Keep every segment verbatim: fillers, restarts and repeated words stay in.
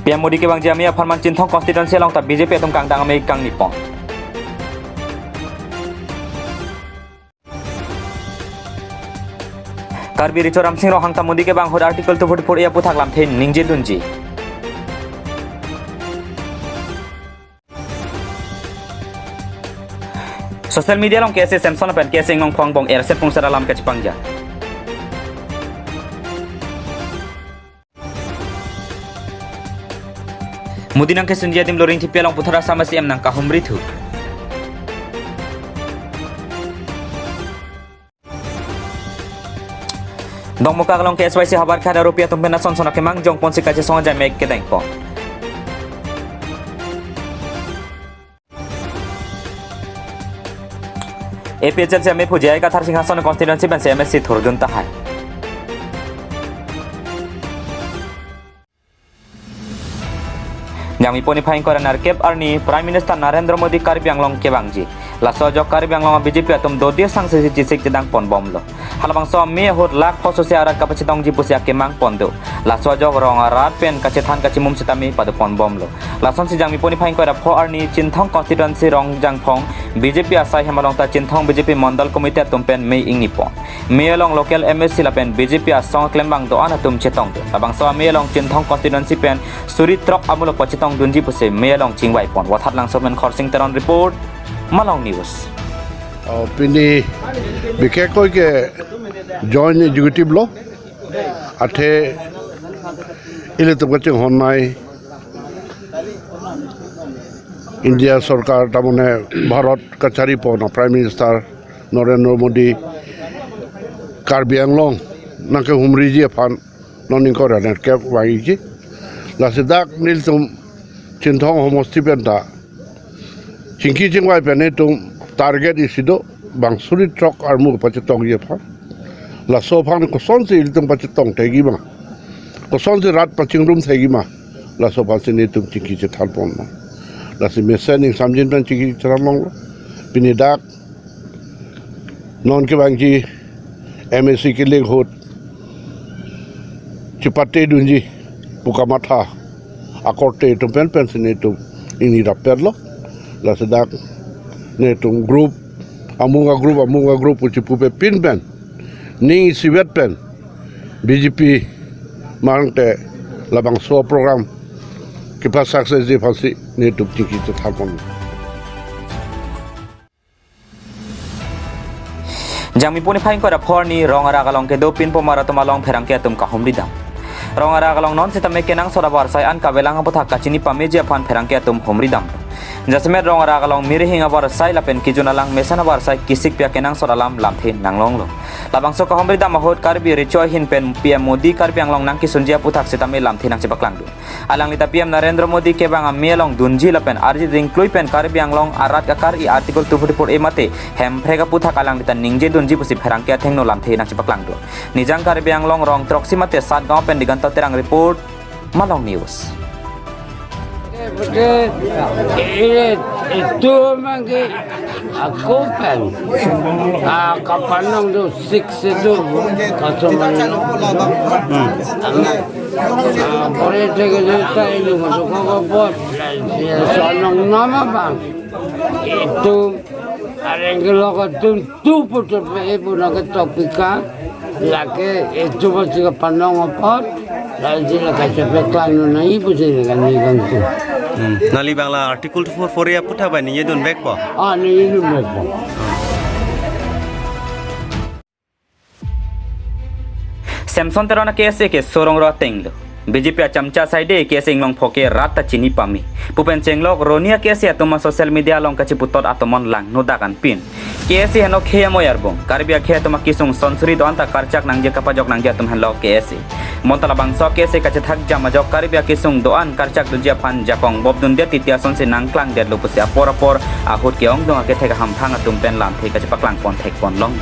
P M Modi kevangji amei apharman Chinthong constituency along ta B J P atum kangdang amei kangni pon. Karbi Recho Ramsing Ronghang ta Modi kevang ahut Article two forty-four A aputhak lamthe ningje dunji. Social media along K S A Samson lapen K S A Inglongpho angbong erset pungset alam kachepangja. Modi nangkesunji adim Loringthepi along puthot Assam C M nangkahumri thu. Dongmukak along K S Y C havar khada rupiah atum pen ason son akemang jongponsi kachesong ajai mek kedengpon. A P H L C amei phu J I Kathar Singhason constituency pensi M S C thurdun tahai. Jangmi poni phai ingkoi ra nerkep arni Prime Minister Narendra Modi Karbi Anglong kevangji. Laso ajok Karbi Anglong B J P atum dodi sangsisi chisik chedang ponbomlo. Halabangso amei ahut lakh pho sose arat kapachetongji pusi akemang pon do. Laso ajok rong arat pen kachethan kachimum sitame pado ponbomlo. Lasonsi Jangmi poni phai ingkoi ra pho arni Chinthong constituency Rongjangphong B J P asai hem along ta Chinthong B J P Mondol Committee atum pen mei ingni pon. Mei along local M A C lapen B J P asong klembang do-an atum chetongdun. Labangso amei along Chinthong constituency pen suri throk amuluk pachetongdunji pusi mei along chingvai pon. Wathat Langso pen Khorsing Teron report, Malong News. Oh, pini bikhekoi ke Joint Executive lo, athe ilitum kachinghon nai India Sorkar tamone Bharat kachari pon a Prime Minister Narendra Modi Karbi Anglong nangkehumriji aphan non ingkoi ra nerkep vangji. Lasi dak nelitum Chinthong homosti pen ta chingki chingvai pen netum target isi do, bang suri throk armu pachetongji aphan. Laso aphan kosonsi ilitum pachetong thekji ma, kosonsi rat pachingrum thekji ma, laso aphansi netum chingki chethan ponma. Lasi mesen ning samjin pen chingki chethan longlo. Pini dak non kevangji M A C kelek ahut chipate dunji pu kamatha akorte atum pen pensi netum ingni rapetlo. Lasi dak netum group, amung a group, amung a group pu chipupe pin pen ning isivet pen B J P mangte labangso program kepa success ji aphansi netum chingki chethan pon. Jangmi poni phai ingkoi ra pho arni Rong Arak along kedo pinpo mar atum along pherangke atum kahumri dam. Rong Arak along non sitame kenangsot avarsai an kavelang aputhak kachini pameji aphan pherangke atum humri dam. Jasemet Rong Arak along mirihing avarsai lapen kejun alang mesen avarsai kisik pia kenangsot alam lamthe nanglonglo. Labangso kahumri dam ahut Karbi Recho ahin pen P M Modi Karbi Anglong nangkesunji aputhak sitame lamthe nangchepaklangdun. Alangli ta P M Narendra Modi kevang amei along dunji lapen arjit ringklui pen Karbi Anglong arat kakar-i Article two forty-four A mate hemprek aputhak alangli ta ningje dunji pusi pherangke athengno lamthe nangchepaklangdun. Nijang Karbi Anglong rong throksi mate Satgaon pen Diganta Terang report, Malong News. Pute, eh, itu mangke ako pen. Ah, kapanong do six itu, kaso manong. Hmm. Ah, pore te ke jai ta ini ko ko bot. Ya, sonong nama bang. Itu areng ke lo ko tum tu putar pe ibu na ke topika, lake itu pasti ke panong apot, lagi lake cepet klan na ibu sih kan ni kan tu. Hmm. Nali bangla Article two forty-four A aputhak ba ningje dunvekpo. Ah, ningje dunvekpo. Samson Teron a K S A ke sorong ro atenglo. B J P achamcha saide K S A Inglongpho ke rat ta chini pame pu pen chenglok roni a K S A atum a social media along kachiputot atomon langno dak anpin. K S A henlo khei amoyar bong. Karbi akhei atum akesung sonsuri do-an ta karchak nangji kapajok nangji atum henlo K S A. Bonta labangso K S A kachethak jam ajok Karbi akesung do-an karchak dunji aphan jakong bobdundet titi asonsi nangklangdetlo pusi apor apor ahut ke-ongdung akethek ahamphang atum pen lamthe kachepaklang pon thek pon long.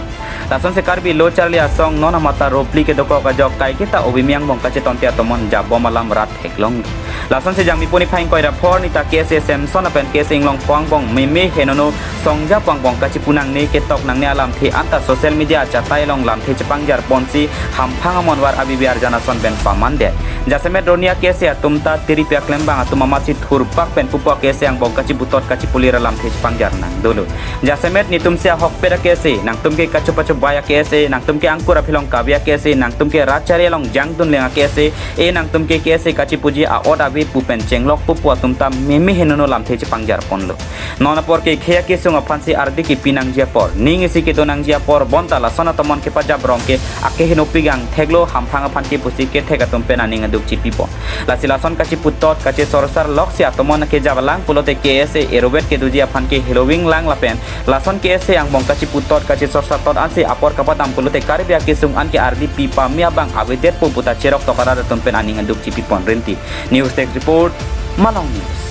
Lasonsi Karbi Lo Charli Asong non amata ropli kedokok ajok kaiketa obi miang bong kachetonte atomon jabom alam rat theklong. Lasonsi Jangmi poni phai ingkoi ra pho arni ta K S A Samson lapen K S A Inglongpho angbong meme henono songja pu angbong kachipu nangne ketok nangne alamthe anta social media achatai along lamthe chepangjar ponsi hamphang amonvar abibi arjan ason pen pamandet. Jasemet roni a-KSA atum ta tiripi aklembang atum amatsi thurpak pen pupo a-KSA angbong kachiputot kachipulir alamthe chepangjar nang dolo. Jasemet netumsi ahokpet a-KSA nangtum ke kachopachobai a-KSA, nangtum ke angkur aphi along kave a-KSA, nangtum ke rat chari along jangdun leng a-KSA, e nangtum ke KSA kachipuji a-ot ave pu pen chenglok pupo atum ta meme henono lamthe chepangjar ponlo. Non apor ke khei akesung aphansi ardi kepi nangji apor, ning isi kedo nangji apor, bonta lason atomon kepajaprong ke akeheno pigang theklo hamphang aphan ke pusi kethek atum pen aning aduk chipipon. Lasi lason kachiputot kachisorsar loksi atomon kejavalang pulote KSA erovet kedoji aphan ke heloving lang lapen lason KSA angbong kachiputot kachisorsar tot ansi apor kapadam pulote Karbi akesung an ke ardi pi pame abang avedetpo puta cherok tokarat atum pen aning aduk chipipon rinti. News Desk Report, Malong News.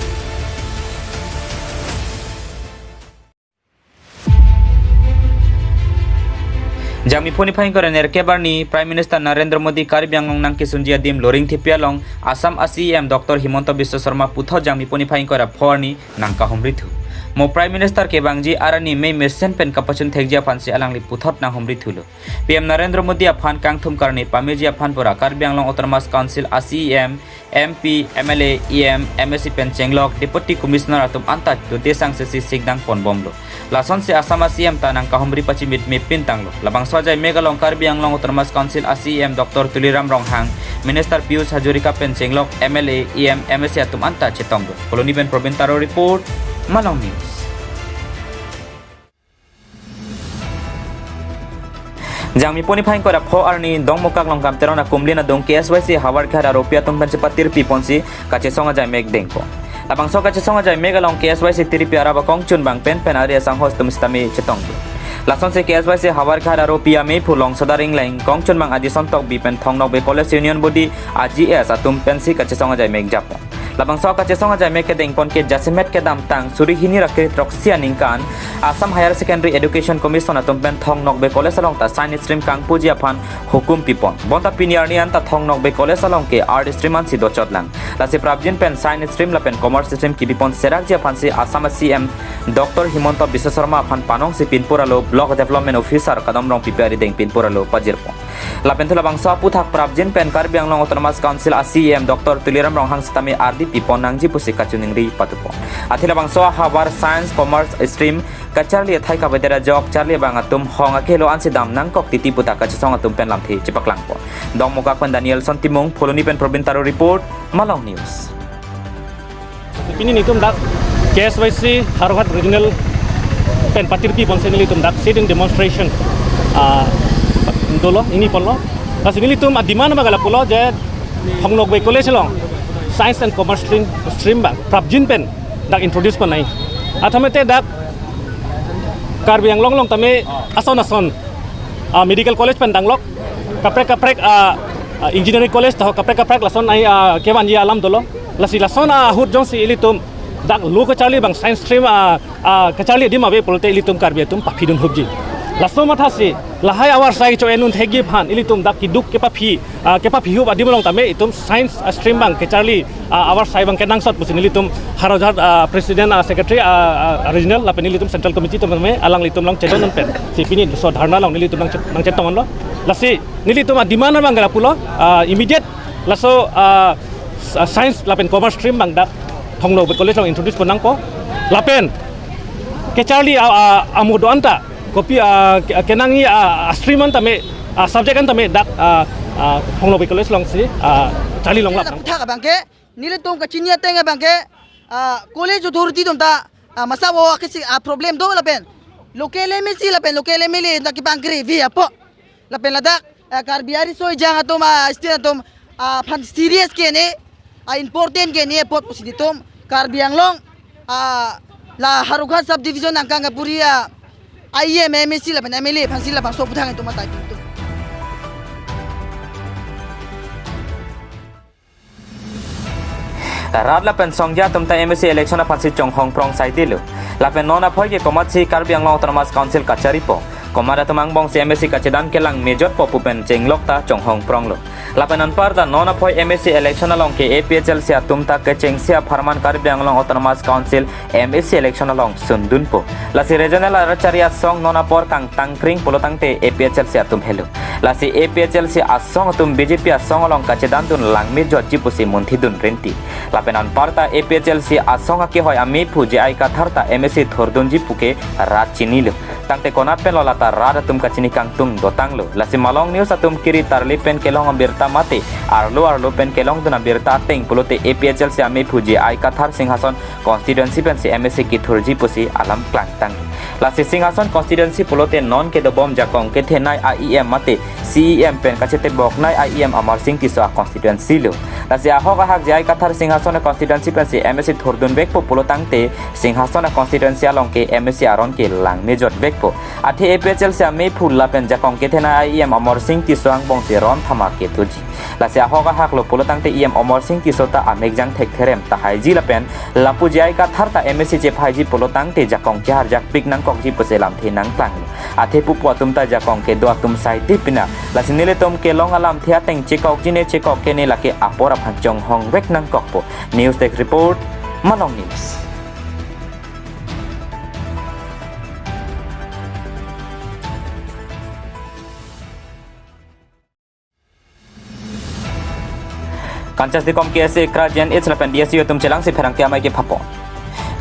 Jangmi phoni phai ingkoi ra nerkep arni Prime Minister Narendra Modi Karbi Anglong nangkesunji adim Loringthepi along Assam a-CEM Doctor Himanta Biswa Sarma puthot Jangmi phoni phai ingkoi ra pho arni nangkahumri thu. Mo Prime Minister kevangji arni mei mesen pen kapachun thekji aphansi alangli puthot nanghumri thulo. PM Narendra Modi aphan kangthum karne pameji aphan pura Karbi Anglong Autonomous Council a-CEM, MP, MLA, EM, MAC pen chenglok Deputy Commissioner atum anta dunte sangsesi sikdang ponbomlo. Lasonsi Assam a-CEM ta nangkahumri pachimit mepin tanglo. Labangso ajai mek along Karbi Anglong Autonomous Council a-CEM Doctor Tuliram Ronghang, Minister Piyush Hazarika pen chenglok MLA, EM, MAC atum anta chetonglo. Phuloni pen Probin Taro report, Malong News. Jangmi phoni phai ingkoi ra pho arni Dongmukak Longkam Teron akumlin adung KSYC Howraghat aropi atum pen chepatirpi ponsi kachesong ajai mek dengpo. Labangso kachesong ajai mek along KSYC tiripi arap akongchunbang pen pen ari asangho atum sitame chetonglo. Lasonsi KSYC Howraghat aropi ameiphu Longsodar Engleng, kongchunbang Adison Tokbi pen Thong Nokbe College Union Body a-GS atum pensi kachesong ajai mek japon. Labangso kachesong ajai mek kedengpon ke jasemet kedamtang suri hini ra kre throksi aningkan Assam Higher Secondary Education Commission atum pen Thong Nokbe College along ta Science Stream kangpuji aphan hukum pipon. Bonta pini arni anta Thong Nokbe College along ke Art Stream ansi dochotlang. Lasi prapjin pen Science Stream lapen Commerce Stream kipipon serakji aphansi Assam a-CEM Doctor Himanta Biswa Sarma aphan panongsi pinpur alo Block Development Officer Kadom Rongpipi arideng pinpur alo pajirpon. Lapen thu labangso aphuthak prapjin pen Karbi Anglong Autonomous Council a-CEM Doctor Tuliram Ronghang sitame ardi pipon nangji pusi kachiningri patupon. Athe labangso ahavar Science Commerce Stream kacharli athai kavedet ajok charli abang atum hong akehelo ansi dam nangkok titi puta kachesong atum pen lamthe chepaklangpon. Dongmukak pen Danielson Timung, Phuloni pen Probin Taro report, Malong News. Pini nelitum dak KSYC Howraghat Regional pen patirpi ponsi nelitum dak sit-in demonstration, ah, dolo, ingni ponlo. Lasi nelitum a-demand abang ke lapulo je Thong Nokbe College along Science and Commerce stream, stream abang prapjin pen dak introduce pon nangji. Athe mate dak Karbi Anglong along tame ason ason, ah, medical college pen danglok, kaprek kaprek, ah, ah, engineering college ta ho, kaprek kaprek lason ai, ah, kevanji alam dolo. Lasi lason ahut jongsi ilitum dak lo kacharli abang science stream, ah, ah, kacharli adim ave pulote ilitum Karbi atum paphidun hupji. Laso mathasi lahai avarsai cho-en un thekji aphan ilitum dak keduk kepaphi, ah, kepaphi hup adim along tame itum science, ah, stream abang kacharli, ah, avarsai abang kenangsot pusi nelitum Howraghat, ah, President, ah, Secretary, ah, ah, Regional lapen nelitum Central Committee atum tame alanglitum along chedondun pensi pini laso dharna along nelitum nangchet-, nangchetonglo. Lasi nelitum a-demand abang ke lapulo, ah, immediate laso, ah, s-, ah, Science lapen Commerce stream abang dak Thong Nokbe College along introduce pon nangpo. Lapen kacharli, ah, ah, amo do-an ta kopi, ah, ke-, kenangji, ah, ah, stream an tame, ah, subject an tame dak, ah, ah, Thong Nokbe College alongsi, ah, charli longlap nang. Thak abang ke nelitum kachini ateng abang ke, ah, college authority atum ta, ah, masa wo kesi, ah, problem do lapen local MAC lapen local MLA ta kepangkre vi apo. Lapen ladak, ah, Karbi ariso ejang atum, ah, student atum, ah, aphan serious ke ne, ah, important ke ne apot pusi nelitum Karbi Anglong, ah, la Howraghat subdivision angkang kapuri, ah, EM, MAC lapen MLA aphansi labangso aphuthak nelitum atai tum. Rat lapen songja atum ta MAC election aphansi chonghong prong saidelo. Lapen non aphoi ke komatsi Karbi Anglong Autonomous Council kacharipo, komat atum angbongsi MAC kachedan kelang mejotpo pu pen chenglok ta chonghong pronglo. Lapen anparta non aphoi M A C election along ke A P H L C atum ta kechengsi apharman Karbi Anglong Autonomous Council M A C election along sundunpo. Lasi regional arat chari asong non apor kangtangkring pulotangte A P H L C atum helo. Lasi A P H L C asong atum B J P asong along kachedandun langmejotji pusi munthidun rinti. Lapen anparta A P H L C asong akehoi amephu J I Kathar ta M A C thurdunji puke rat chinilo. Tangte konat penlo lata rat atum kachini kangtung dotanglo. Lasi Malong News atum kiri tarli pen kelong abirta mate arlo arlo pen kelongdun abirta ateng pulote A P H L C amephu J I Kathar Singhason constituency pensi M A C kithurji pusi alam klangtang. Lasi Singhason constituency pulote non kedobom jakong kethenei I E M mate C E M pen kacheteboknei I E M Amarsing Tisso a constituency lo. Lasi ahok ahak J I Kathar Singhason a constituency pensi M A C thurdunvekpo pulotangte Singhason a constituency along ke M A C aron ke langmejotbekpo. Athe A P H L C amephu lapen jakong kethenei I E M Amarsing Tisso angbongsi ron thama ketuji. Lasi ahok ahak lo pulotangte E M Amarsing Tisso ta amekjang thektherem tahaiji lapen lapu J I Kathar ta M A C chephaiji pulotangte jakong cheharjakpik nangkokji pusi lamthe nangklanglo. Athe pupu atum ta jakong kedo atum saiti pina. Lasi nelitum kelong alamthe ateng chekokji ne chekokke ne lake apor aphan chonghongvek nangkokpo. News Desk Report, Malong News. Kanchas Dekom K S A Kra J N H lapen D S U atum chelangsi pherangke amei kephapon.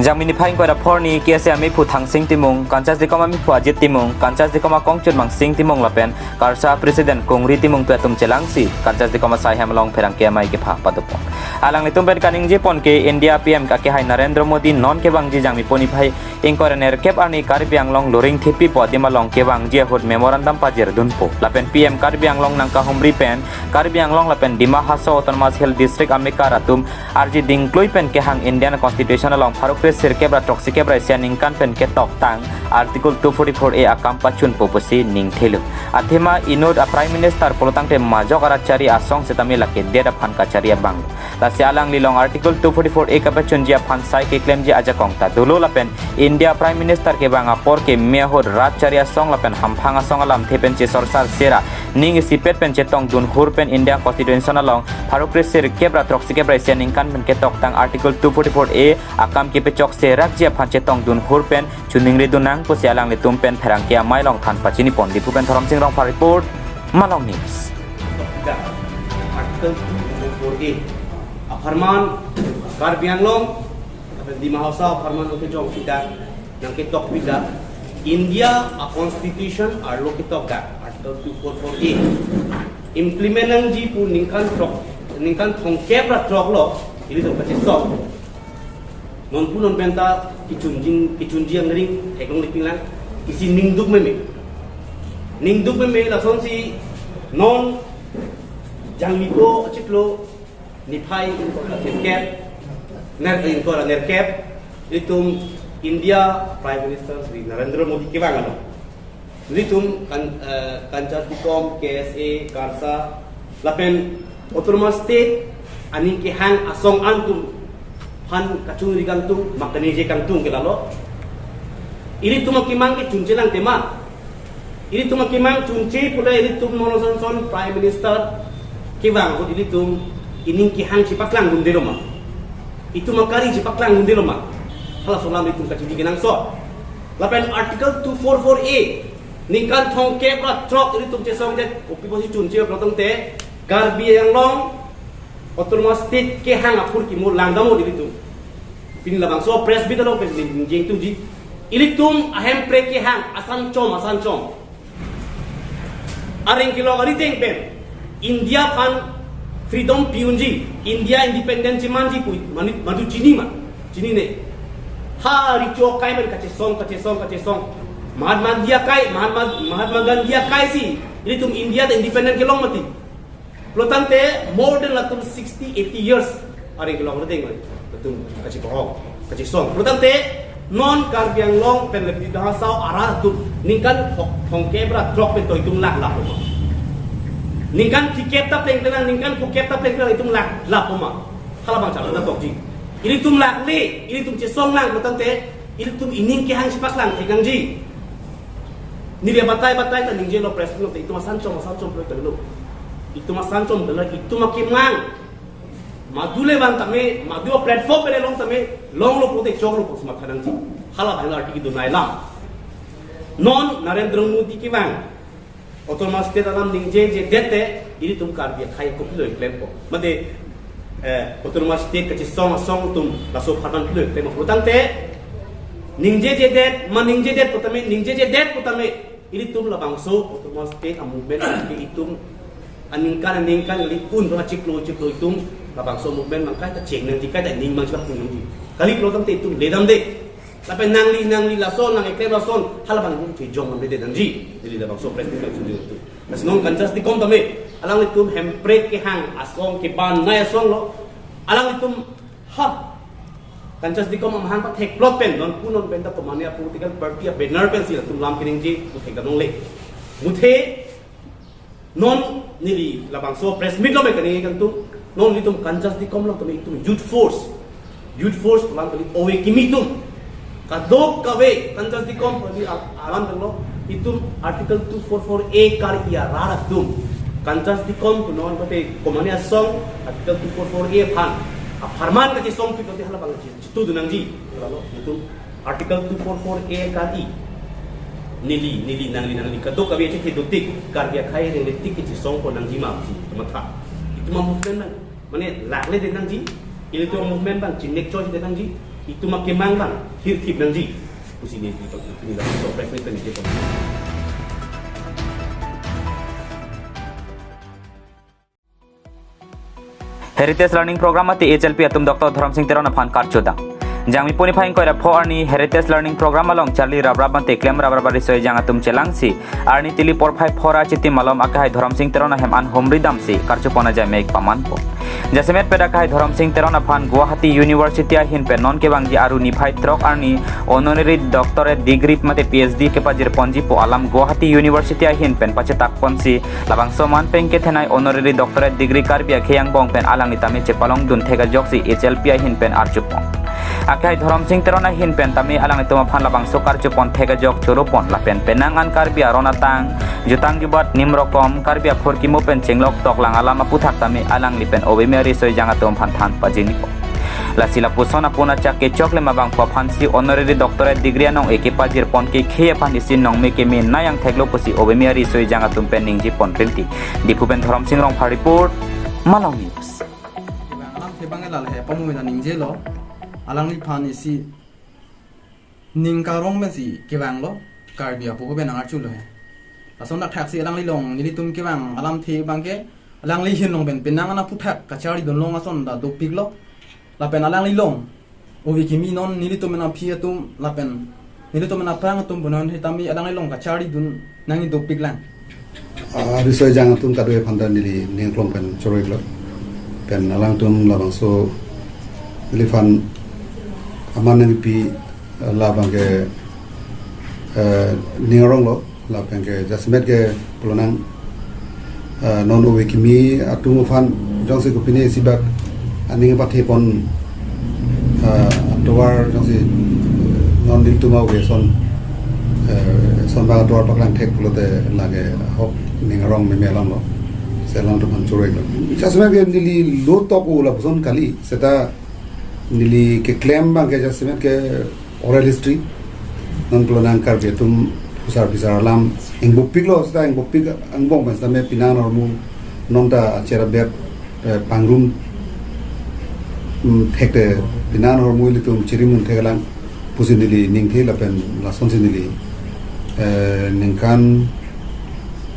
Jangmi niphai ingkoi ra phor arni K S A amephu Thangsing Timung, Kanchas Dekom amephu Ajit Timung, Kanchas Dekom akongchun Mangsing Timung lapen KARSA President Kongri Timungpi atum chelangsi Kanchas Dekom asai hem along pherangke amei kepha padopon. Alanglitum pen kaningjepon ke India P M akehai Narendra Modi non kevangji Jangmi po niphai ingkoi ra nerkep arni Karbi Anglong Loringthepi po adim along kevangji ahut memorandum pajirdunpo. Lapen P M Karbi Anglong nangkahumri pen Karbi Anglong lapen Dima Hasao Autonomous Hill District amekar atum arji dingklui pen kehang Indian Constitution along pharo kre sirkep ra throksikep ra isi aningkan pen ketoktang Article two forty-four A akam pachunpo pusi ningthelo. Athema inut a Prime Minister pulotangte majok arat chari asong setame lake det aphan kachari abang. Lasi alanglilong Article two forty-four A kapachunji aphan sai keklemji ajakong ta dolo lapen India Prime Minister kevang apor keme ahut rat chari asong lapen hamphang asong alamthe pen chesorsar sera ning isipet pen chetongdun hur pen India Constitution along pharo kre sirkep ra throksikep ra isi aningkan pen ketoktang Article two forty-four A akam kepechok serakji aphan chetongdun hur pen choningridun nang pusi alanglitum pen pherangke amei along than pachinipon. Diphu pen Dhorom Sing Rongphar report, Malong News. Article two forty-four A apharman Karbi Anglong lapen Dima Hasao apharman lo kejongpida, nangketokpida, India a constitution arlo ketokdak Article two forty-four A implement nangji pu ningkan throk, ningkan thomkep ra throk lo, ilitum kachesong. Non pu non penta kechunjing, kechunjing angring theklong lipin lang, isi ningduk meme. Ningduk meme lasonsi non Jangmi po achiklo niphai ingkoi ra sirkep, ner, ingkoi ra nerkep, ilitum India Prime Minister Shri Narendra Modi kevang along ilitum kan, eh, Kanchas Dekom, K S A, KARSA, lapen Autonomous State aning kehang asong atum aphan kachungri kangtung, ma kaningje kangtung ke lalo. Ilitum akemang ke chunche lang tema. Ilitum akemang chunche pule ilitum mono son son Prime Minister kevang ahut ilitum ining kehang chepaklangdundelo ma, itum akari chepaklangdundelo ma, halaso alam ilitum kachini kenangsot. Lapen Article two forty-four A ningkan thomkep ra throk ilitum chesongdet, kopi pusi chunche pulotangte Karbi Anglong Autonomous State kehang aphurkimo langdamlo ilitum. Pini labangso press meet along pen ningjeng tuji, ilitum ahempre kehang asan chom asan chom. Areng kelok arideng pen India aphan freedom pi-unji, India independent chemanji pu mani, madu chini ma, chinine. Ha richo akai pen kachesong, kachesong, kachesong. Mahatma Gandhi akai, Mahatma, Mahatma Gandhi akai si ilitum India ta independent kelong mati. Pulotangte more than latum sixty, eighty years areng kelok arideng latum kachipohok, kachesong. Pulotangte non Karbi Anglong pen lapen Dima Hasao arat atum ningkan thok, thomkep ra throk pen to itum lak lapo ma? Ningkan phlikep ta plengplelang, ningkan phokep ta plengplelang itum lak lapo ma? Halabang chala ta tokji. Ilitum lakle, ilitum chesong lang pulotangte ilitum ining kehang chepaklang thekangji. Neli batai batai ta ningjelo press meet along, itum asan chom asan chom pulo ta lo. Itum asan chom dalar, itum akemang. Madu le van tame, madu a platform pele long tame, longlo pote choklo pos matha nangji. Hala bhai arti kedo nai lam. Non Narendra Modi kevang Autonomous State alam ningjejedet te, ilitum Karbi akhei kopilo klempo. Mate, eh, Autonomous State kachesong asong atum laso pharman pilo klempo. Pulotangte, ningjejedet, ma ningjedet pu tame, ningjejedet pu tame, ilitum labangso Autonomous State a movement ke itum aningkan aningkan kali un ra chiklo chiklo itum labangso movement mang kaita cheng nangji, kaita ning mang chilak pun nangji. Kali pulotangte itum ledamde. Lapen nangli nangli lason, nang eklem lason, halabang itum chejong nangledet nangji. Neli labangso press meet nangchunjung itum. Lasi non Kanchas Dikom tame, alanglitum Hemprek kehang asong keban nai asong lo. Alanglitum ha Kanchas Dikom amahang pathek plot pen, non pu non pen ta komane a political party a banner pensi latum lam keningje, puthek damlongle. Muthe, non neli labangso press meet lo me kani kangtung, non nelitum Kanchas Dikom lo tame itum youth force. Youth force pulang kali ove kimi atum. Kadokave Kanchas Dikom kali a-, alam tanglo itum Article two four four A kar-i arat atum. Kanchas Dikom pu non kote komane asong Article two four four A aphan. Apharman kachesong pik kote halabang kachi-, chitudun nangji. Lalo itum Article two four four A kar-i. Neli, neli, nangli, nangli. Kadokave chethedotik, Karbi akhei rengletik kachesongpo nangji ma pusi, itum matha. Itum a movement nang, mane lakledet nangji, ilitum a movement bang, chingnek choi det nangji, itum akemang bang, hirthip nangji. Pusi neli, neli, neli, so, press meet neli, Heritage Learning Program mate H L P atum Doctor Dhoramsing Teron aphan karchudam. Jangmi puni phai ingkoi ra pho arni Heritage Learning Program along charli raprap mate klem raprap arisoi jang atum chelangsi arni tili porphai phora chiti malom akehai Dhoramsing Teron ahem an humridamsi karchupon ajai mek pamanpo. Jasemet pen akehai Dhoramsing Teron aphan Guwahati University ahin pen non kevangji aru niphai throk arni honorary doctorate degree mate P H D kepajirponjipo alam Guwahati University ahin pen pachetakponsi labangso man pen kethenei honorary doctorate degree Karbi akhei angbong pen alangli tame chepalongdun thek ajoksi H L P ahin pen archupon. Akehai Dhoramsing Teron ahin pen tame alanglitum aphan labangso karchupon thek ajok choropon lapen penang an Karbi aron atang, jutang jubat nim rokom, Karbi aphurkimo pen chinglok toklang alam aputhak tame alangli pen ove me arisoi jang atum aphan than pajinipo. Lasi lapuson apun achak kechok lema bangphu aphansi honorary doctorate degree anong-e kepajirpon kekhei aphan isi nongme keme nai angtheklo pusi ove me arisoi jang atum pen ningjepon rilti. Diphu pen Dhoramsing Rongphar report, Malong News. Kevang alamthe abang ke lale he pamu mena ningjelo. Alangliphan isi ning karong pensi kevanglo, Karbi apu ko pen nang archulo he. Lason dak thaksi alangli long, nelitum kevang alamthe abang ke, alangli ahin long pen penang an aputhak kacharlidun long ason ta dopiklo. Lapen alangli long, ove kimi non nelitum pen aphi atum, lapen nelitum pen aphrang atum punon hetami alangli long kacharlidun nangji dopiklang. Ah, arisoi jang atum kadokave aphan ta neli ning aklong pen choroilo. Pen alangtum labangso neliphan aman nangpi, eh, labang ke, eh, ning aronglo, lapen ke jasemet ke pulonang, eh, non ove kimi atum aphan jongsi kopine isi bak aning pathepon, eh, atovar jongsi, eh, non nelitum ove ason, eh, ason bak atovar paklang thek pulote lake ahok ning arong meme alamlo. Lasi alangtum aphan choroilo. Jasemet ke neli lo tok-o lapuson kali, seta neli keklem abang ke jasemet ke oral history. Non pulonang Karbi atum phusar phisar alam ingbupiklo, seta ingbupik angbong pen seta me penang ahormu non ta acher abet, eh, pangrum, mm, thekte penang ahormu ilitum chirimun theklang pusi neli ningthe lapen lasonsi neli, eh, ningkan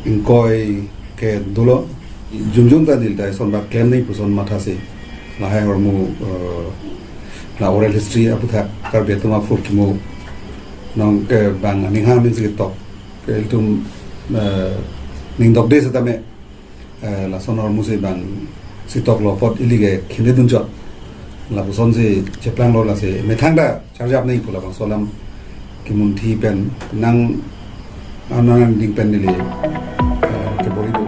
ingkoi ke dolo. Jongjong ta neli ta eson bak klem nangji puson mathasi lahai ahormu, eh, la oral history aputhak Karbi atum aphurkimo nong ke bang aning hang ning si tok ke ilitum, eh, ning dokde setame, eh, lason ahormu si bang si toklo apot ili ke khinde dunchot. Lapusonsi cheplanglo, lasi methang ta charjap nangji pu labangso alam kemunthi pen nang anang ding pen neli, eh, kebori do.